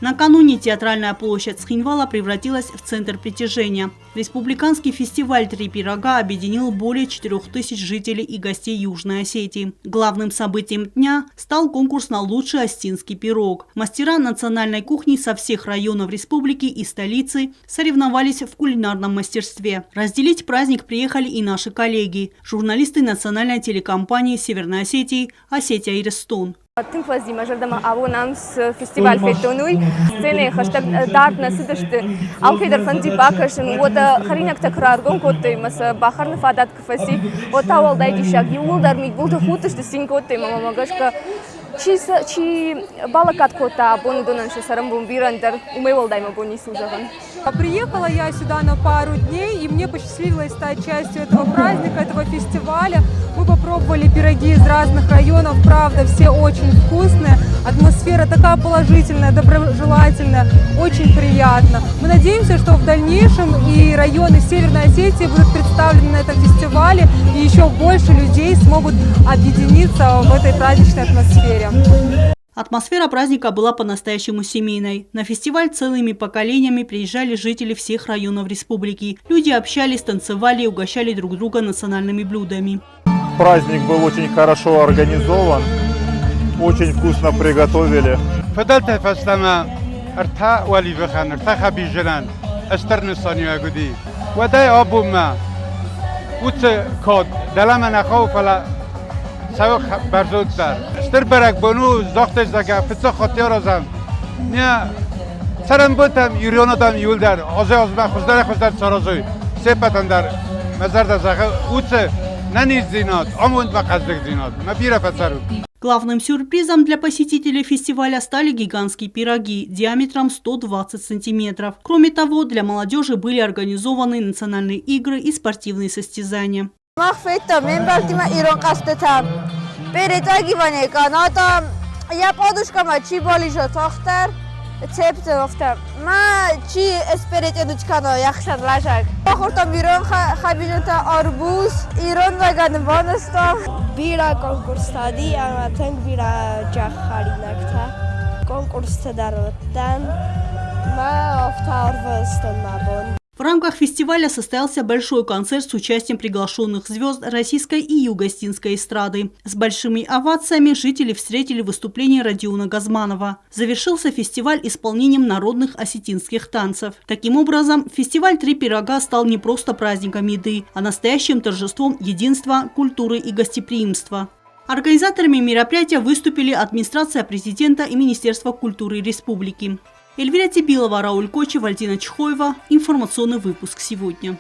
Накануне театральная площадь Цхинвала превратилась в центр притяжения. Республиканский фестиваль «Три пирога» объединил более 4000 жителей и гостей Южной Осетии. Главным событием дня стал конкурс на лучший осетинский пирог. Мастера национальной кухни со всех районов республики и столицы соревновались в кулинарном мастерстве. Разделить праздник приехали и наши коллеги, журналисты национальной телекомпании Северной Осетии «Осетия Иристон». Тынг фӕци мӕ зӕрдӕмӕ абон ам цы фестиваль федтон, уый. Сценӕйы хӕстӕг дард нӕ цыдысты. Алкӕй дӕр фӕнди бакӕсын, уӕдӕ хӕринӕгтӕ куы раргом кодтой ӕмӕ сӕ бахӕрыны фадат куы фӕци, уӕд та уӕлдай диссаг. Иууылдӕр мидбылты худтысты, цин кодтой ӕмӕ мӕм гӕсгӕ чи, чи балӕггад кодта абон уыдонӕн сӕ цӕрӕнбон бирӕ ӕндӕр, уымӕй уӕлдай мӕ бон ницы у зӕгъын. Приехала я сюда на пару дней, и мне посчастливилось стать частью этого праздника, этого фестиваля. Мы попробовали пироги из разных районов, правда, все очень вкусные. Атмосфера такая положительная, доброжелательная, очень приятно. Мы надеемся, что в дальнейшем и районы Северной Осетии будут представлены на этом фестивале, и еще больше людей смогут объединиться в этой праздничной атмосфере. Атмосфера праздника была по-настоящему семейной. На фестиваль целыми поколениями приезжали жители всех районов республики. Люди общались, танцевали и угощали друг друга национальными блюдами. Праздник был очень хорошо организован, очень вкусно приготовили. Фыдӕлтӕй фӕстӕмӕ ӕртӕ уӕливыхӕн, ӕртӕ хӕбизджынӕн стыр нысаниуӕг уыди. Уӕдӕй абонмӕ уыцы кад дӕлӕмӕ нӕ хъӕуы, фӕлӕ цӕуы бӕрзонддӕр. Стыр бӕрӕгбон у, загътой, зӕгъгӕ, фыццаг хатт аразӕм. Нӕ цӕрӕнбонтӕм ирон адӕм иуылдӕр азӕй-азмӕ хуыздӕрӕй-хуыздӕр саразой се ппӕтӕн дӕр. Мӕ зӕрдӕ зӕгъы, уыцы нӕниздзинад, амондмӕ хъӕздыгдзинад мӕ бирӕ фӕцӕрут. Главным сюрпризом для посетителей фестиваля стали гигантские пироги диаметром 120 сантиметров. Кроме того, для молодежи были организованы национальные игры и спортивные состязания. Мах федтам ме мбӕлттимӕ ирон хъӕзтытӕ. Перетягивание каната, я подушкама чи болижо тохтар, цептеловта. Ма чи эсперетенуч кано яхшан лажаг. Бахордтам ирон хӕбизджынтӕ арбуз, ирон бӕгӕны банызтам. Бирӕ конкурстӕ уыди ӕмӕ тынг бирӕ хӕринӕгтӕ. Конкурсты дӕр уыдтӕн. Мӕ афтӕ ӕрвыстон мӕ бон. В рамках фестиваля состоялся большой концерт с участием приглашенных звезд российской и юго-осетинской эстрады. С большими овациями жители встретили выступление Родиона Газманова. Завершился фестиваль исполнением народных осетинских танцев. Таким образом, фестиваль «Три пирога» стал не просто праздником еды, а настоящим торжеством единства, культуры и гостеприимства. Организаторами мероприятия выступили администрация президента и Министерство культуры республики. Эльвира Тибилова, Рауль Кочев, Вальдина Чхоева. Информационный выпуск сегодня.